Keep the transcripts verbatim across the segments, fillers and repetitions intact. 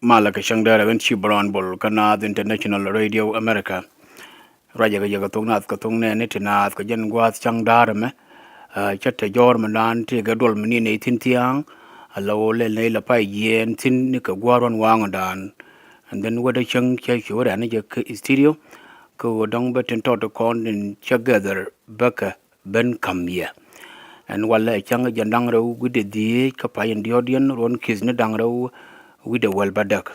Malɛ kɛ cäŋ däär ɛ ɣän ci Brown Bol kä Naath International Radio America. Ruacɛ kɛ yɛ kɛ thok Naath kɛ thok nɛɛni ti Naath kɛ jɛn gua̱a̱th cäŋ däär ɛmɛ. Cä te jɔ̱ɔ̱r mi naan tëëkɛ duɔl mi ni nɛy thi̱n thia̱a̱ŋ. Ala ɣöö lɛl nɛy la pay jiɛɛn thi̱n ni kɛ gua̱a̱r ruɔ̱n waŋdan. And then wädä cäŋ cä ci wä rɛ̈n ni jɛ kä studio. Kä ɣöö dɔ̱ŋ bä tin tɔt kɔn in cä gather bäkɛ ben ka̱m yɛ. Ɛn walɛ ɛ cäŋ jɛn da̱ŋ rɛw wi̱cdɛ dhieec kä pay in diɔ̱ɔ̱kdiɛn ruɔ̱n ki̱th ni da̱ŋ rɛw wi̱cdɛ wäl bädäk.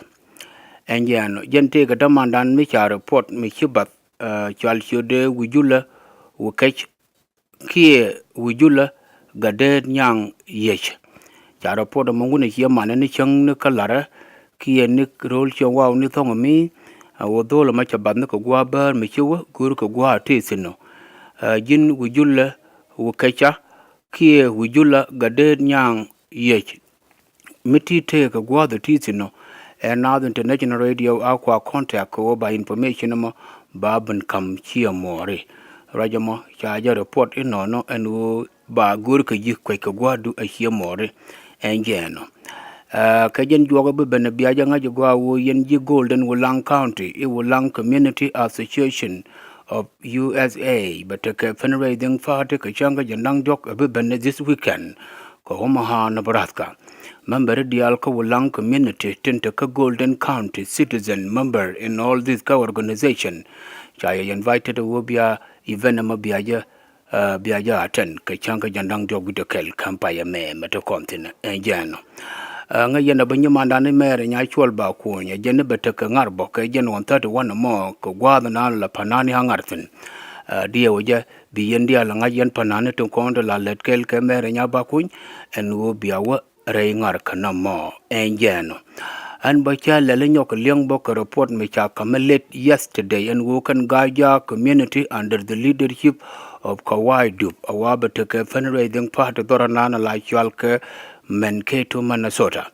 Ɛn jɛn jɛn tëëkɛ dämandan mi ca report mi ci bath, cual ciötdɛ wi̱c julä wi̱c kɛc kiɛ wi̱c julä gat deet nyaŋ yiëc. Ca report ɛmɔ wun ɛ ciɛ manɛ ni cäŋ ni kä la̱rä kiɛ ni ro̱l ciɛ waw ni thɔ̱ŋ ɛmi. Ɛ wä dho̱l ɛmɔ cɛ bath ni kɛ gua̱a̱ bäär mi ci wä go̱o̱r kɛ gua̱a̱ ti thi̱n ɔ. Ɛ ji̱n wi̱c julä wi̱c kɛc ca kiɛ wi̱c julä gat deet nyaŋ yiëc. Mi ti tëëkɛ gua̱a̱th ɛ ti thi̱n ɔ. Ɛ Naath International Radio a kua contact kɛ ɣöö ba information ɛmɔ ba ben ka̱m ciɛ muɔɔri. Ruac ɛmɔ ca jɛ report inɔnɔ ɛn ɣöö ba go̱o̱r kɛ ji̱ kuec kɛ gua̱a̱thdu ɛ ciɛ muɔɔri. Ɛn jɛɛn ɔ. Ɛ kɛ jɛn juɔk ɛ bi ben ɛ bia jɛ ŋa̱c ɛ gɔaa ɣöö yɛn ji̱ Golden Wulaŋ County i̱ Wulaŋ Community Association of U S A bɛ tekɛ fundraising party kɛ cäŋ kä jɛn da̱ŋ diɔ̱k ɛ bi ben ɛ this weekend. Kɛ Omaha, Nebraska. Member diaal kä Wulaŋ community tin te kä Golden County citizen member in all this kä organization. Ca yɛ invited ɛ wä bia event ɛmɔ bia jɛ, bia jɛ attend kɛ cäŋ kä jɛn da̱ŋ diɔ̱k wi̱cdɛ kɛl ka̱m payɛ mɛ mɛ te kɔn thi̱n ɛn jɛn ɔ. Ŋäc yɛn ɛ bä nyimandan ni mɛɛr ɛ nya cuɔl ba kuɔny ɛ jɛn ni bɛ tekɛ ŋa̱r bä kɛ jɛn one thirty one ɛmɔ kɛ gua̱a̱th nan la pa̱n nan ya ŋa̱r thi̱n. Diɛw ɛ jɛ bi yɛn diaal ɛ ŋa̱c yɛn pa̱n nan ni tin kɔn te la lät kɛl kɛ mɛɛr ɛ nya ba kuny ɛn ɣöö bia wä rɛy ŋa̱r kä nɔmɔ ɛn jɛɛn ɔ. Ɛn bä cä lɛl inyɔk liɛŋ bä kɛ report mi ca ka̱m late yesterday ɛn ɣöö kɛn Gaja community under the leadership of Kawai Dup a wa bɛ tekɛ fundraising party dhɔr anan a la cual kɛ Mankato, Minnesota.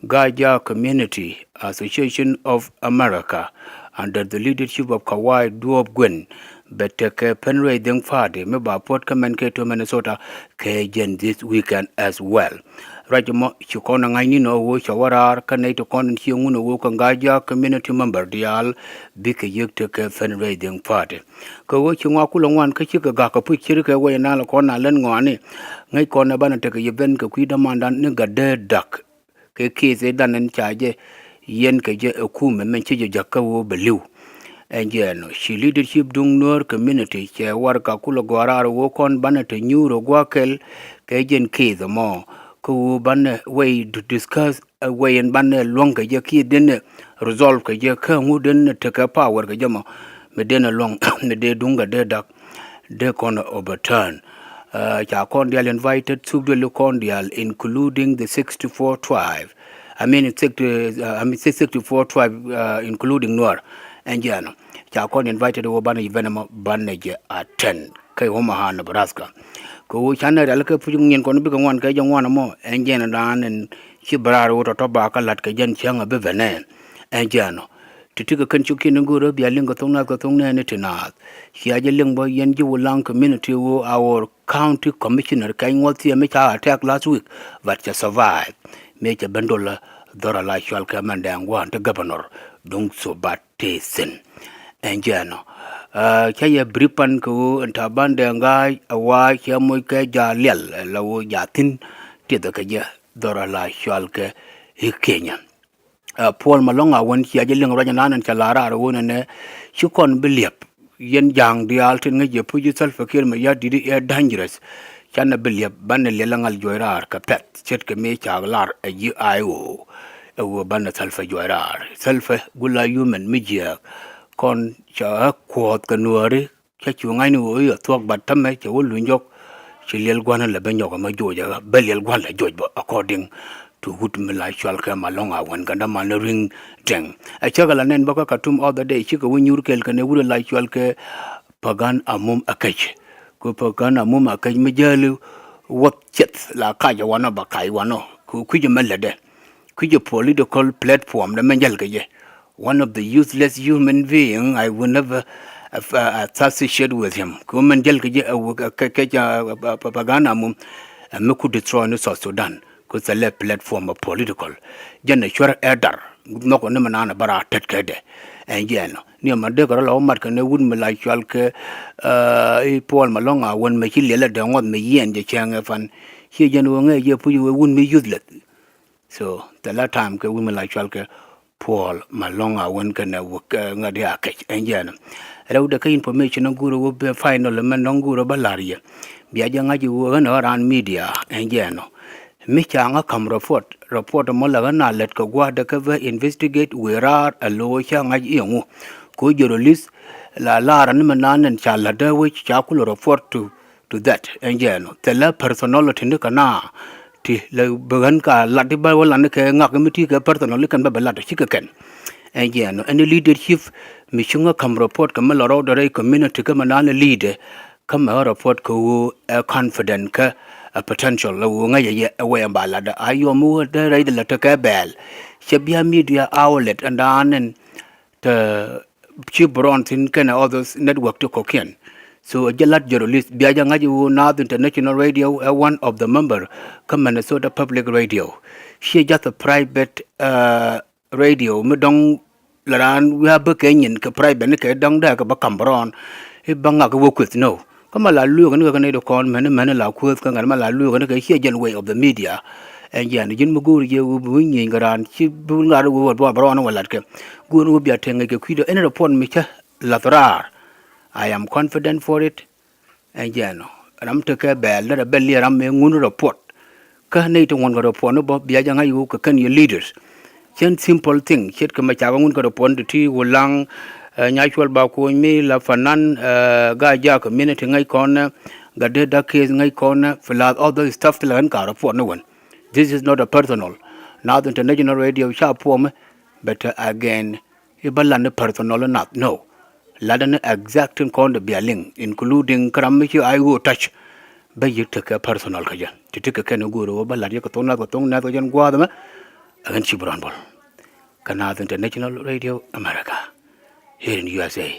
Gaja Community Association of America under the leadership of Kawai Duop Gwen bɛ tekɛ fundraising party mi ba puɔt kä Mankato, Minnesota kɛ jɛn this weekend as well. Ruac ɛmɔ ci kɔn ɛ ŋa̱c ni nɔ ɣöö cɛ wä raar kä nɛy ti kɔn in ci ŋun ɛ ɣöö kɛ Gaja community member diaal bikɛ yiëk tekɛ fundraising party. Kɛ ɣöö ci ŋɔak kulɛ ŋuan kä cikɛ gak kɛ puc cir kɛ wec ɛnan lɛ kɔn a lät ŋɔaani. Ŋäc kɔn ɛ banɛ tekɛ yɛ ben kɛ kui̱ dämandan ni gat dee da̱k. Kɛ ki̱i̱th ëëdan ɛn ca jɛ yɛn kɛ jɛ ɛ kumɛ mɛn ci jɛ jäk kä ɣöö bɛ li̱w. Ɛn jɛ ɛnɔ ci leadership duŋ Nuäär community cɛ warɛga kulɛ gɔaa raar ɣöö kɔn banɛ te nyuur ɛ gua̱a̱th kɛl kɛ jɛn ki̱i̱th ɛmɔ. Kä ɣöö banɛ wɛy discuss ɛ wɛy ɛn banɛ luäŋ kɛ jɛ kiɛ denɛ resolve kɛ jɛ kä ŋu denɛ tekɛ power kɛ jɛ mɔ. Mi denɛ luäŋ mi dee duŋ kɛ dee da̱k dee kɔn overturn. Ca kɔn diaal invited thuk duëli kɔn diaal including the sixty four tribe. I mean sixty, I mean sixty four tribe including Nuer. Ɛn jɛ ɛnɔ ca kɔn invited wä banɛ event ɛmɔ banɛ jɛ attend kä Omaha, Nebraska. Kɛ ɣöö canɛ rial kɛ puc ŋi̱n kɔn bikɛ ŋuan kɛ jɛ ŋuan ɛmɔ ɛn jɛ ɛnɔ dan ɛn ci bɛ raar wä tɔ̱tɔ̱ ba kä la̱t kɛ jɛn cäŋ ɛ bi ben ɛ. Ɛn jɛ ɛnɔ ti ti kɛ kɛn cuk kiɛn in go̱o̱rä bia liŋ kɛ thok naath kɛ thok nɛɛni ti naath. Cia jɛ liŋ bä yɛn ji̱ Wulaŋ community ɣöö our county commissioner kɛ nyuɔth thiɛ mi ca attack last week but cɛ survive. Mëë cɛ ben dolä dhɔr a la cual kɛ mɛn dɛɛŋ gua̱a̱n ti governor duŋ so bat tëë thi̱n. Ɛn jɛ ɛnɔ cä yɛ brief pan kɛ ɣöö ɛn ta̱a̱ ban dɛɛŋ ga̱a̱c ɛ wa̱a̱ cɛ moc kɛ ja̱a̱l liɛl ɛ la ɣöö ja̱a̱ thi̱n tiɛthɛ kɛ jɛ dhɔr a la cual kɛ i̱ Kenya. Puɔl Malɔŋ a wän cia jɛ liŋ ruac ɛnan ɛn cɛ la̱r raar ɣöö nɛnɛ ci kɔn bi liɛp. Yɛn ja̱a̱ŋ diaal tin ŋäc jɛ puc i̱ Salva Kiir Mayardit i̱ ɛ dangerous. Canɛ bi liɛp banɛ liɛl ɛ ŋa̱l juɔc raar kɛ pɛ̈th ce̱tkɛ mëë caak lar ɛ ji̱ I O. Ɛ ɣöö banɛ Salva juɔc raar Salva gula human mi jiääk. Kɔn cɛ ɣä kuɔth kɛ Nuääri. Cä cu ŋa̱cni ɣöö i̱ a thuɔ̱k bat tämɛ cɛ wä luny jɔk. Ci liɛl gua̱n lɛ bä nyɔk ɛmɛ joc ɛ ɣä bä liɛl gua̱n lɛ joc bä according to wut mi la cual kɛ Malɔŋ a wän kɛn däman ni ri̱ŋ tɛŋ. Ɛ cäkɛ la nɛn bä kä Khartoum other day cikɛ wä nyuur kɛl kɛn ɛ wut la cual kɛ Pagan Amum Akec. Kɛ Pagan Amum Akec mi jäli wuɔth ciɛth la kac ɛ wanɔ ba kac wanɔ kɛ kui̱c ɛmɛ lätdɛ. Kui̱c ɛ political platform dɛ mɛn jäl kɛ jɛ. One of the useless human being I will never associate with him. Kɛ mɛn jäl kɛ jɛ ɛ wek kɛ kɛ Pagan Amum ɛ mi ku destroy ni South Sudan. Ku thilɛ platform ɛ political. Jɛn ɛ cuɛr ɛ dar. nhɔk ni mi naan a bä raar tet kɛ dɛ. Ɛn jɛn ɔ ni ɔmɔ dee kɛ rɔ la wä mat kɛ ni wut mi la cual kɛ i̱ Puɔl Malɔŋ a wän mɛ ci liɛl a dee ŋuɔth mɛ yiɛn jɛ cɛŋ ɛ fan. Ciɛ jɛn wä ŋɛ jɛ puc wä wut mi useless. So thilɛ time kɛ wut mi la cual kɛ Puɔl Malɔŋ a wän kɛnɛ wä ŋa dee a kɛc ɛn jɛn ɔ. Rɛw dee kä information ɔ guur wä bɛ final mɛ nɔŋ guur wä bä la̱r yɛ. Bia jɛ ŋa̱c wä ɣän ɣän raan media ɛn jɛn ɔ. Mi ca ŋa ka̱m report, report mɔ la ɣän a lät kɛ gua̱a̱r dee kä bä investigate wëë raar a lo̱o̱ ca ŋa̱c i̱ ɛŋu. Ko journalist la la̱r ni mi naan nɛn ca la̱t dee wec ca kulɛ report to to that ɛn jɛn ɔ. Thilɛ personality ni kɛ na ti lɛ bi ɣän ka lat i̱ bä wä lat ni kɛ ŋak mi ti kɛ personal i̱ kɛn bä bɛ lat ɔ cikɛ kɛn. Ɛn jɛn ɔ ɛn leadership mi cuŋä ka̱m report kɛ mi la rɔɔdɛ rɛy community kä mi naan leader kä mɛ ɣä report kɛ ɣöö ɛ confident kä ɛ potential lɛ ɣöö ŋäcɛ yɛ ɛ wɛy ɛn ba lat ɔ a yɔm mi wä dee rɛy dee lɛ tekɛ bɛɛl. Cɛ bia media outlet ɛn daan ɛn te ci Brown thin kɛnɛ others network ti kɔkiɛn. So jɛ lat journalist bia jɛ ŋa̱c i̱ wu Naath International Radio ɛ one of the member kä Minnesota Public Radio. Ciɛ jath a private radio mi dɔŋ la raan wi̱i̱ a bä kɛ nyin kɛ private ni kɛ dɔŋ dee kɛ bä ka̱m Brown i̱ bä ŋak i̱ wä kueth no. Kä ma la lueek ni kɛ kɛ nɛy ti kɔn mɛn mɛn la kueth kä ŋa̱t ma la lueek ni kɛ ciɛ jɛn way of the media. Ɛn jiɛn ji̱n mi go̱o̱r jɛ wi̱i̱ nyieny kɛ raan ci bi ŋa̱t wi̱i̱ wä duɔ̱ɔ̱r bɛ rɔɔn wä latkɛ. Go̱o̱r wi̱i̱ bia tɛŋ kɛ kui̱dɛ ɛn report mi cä lath raar. I am confident for it. Ɛn jiɛn ɔ ram tekɛ bɛɛl derɛ bɛ liɛ ram mëë ŋun report. Kä nɛy ti ŋuɔ̱n kɛ report ni bä bia jɛ ŋa̱c wä kɛ kɛn yɛ leaders. Cɛn simple thing ce̱tkɛ mɛ cakɛ ŋun kɛ report ti ti wä laŋ. Nyacuɔl ba kuɔny mi la fanan ga ja community ŋäc kɔn nɛ ga dee dak case ŋäc kɔn nɛ fi lath other stuff ti la ɣän ka report ni wän. This is not a personal. Naath International Radio ca puɔmɛ. But again i̱ bä lat ni personal nath no. Lat ni exact tin kɔn de bia liŋ including kä ram mi ci I O touch. Bä yi̱k tekɛ personal kä jɛ ti ti kɛ kɛn i̱ go̱o̱r i̱ wä bä lat yɛ kɛ thoŋ nath kɛ thoŋ nath kɛ jɛn gua̱a̱th ɛmɛ. Ɛ ɣän ci bi rɔn bol kä Naath International Radio America here in U S A.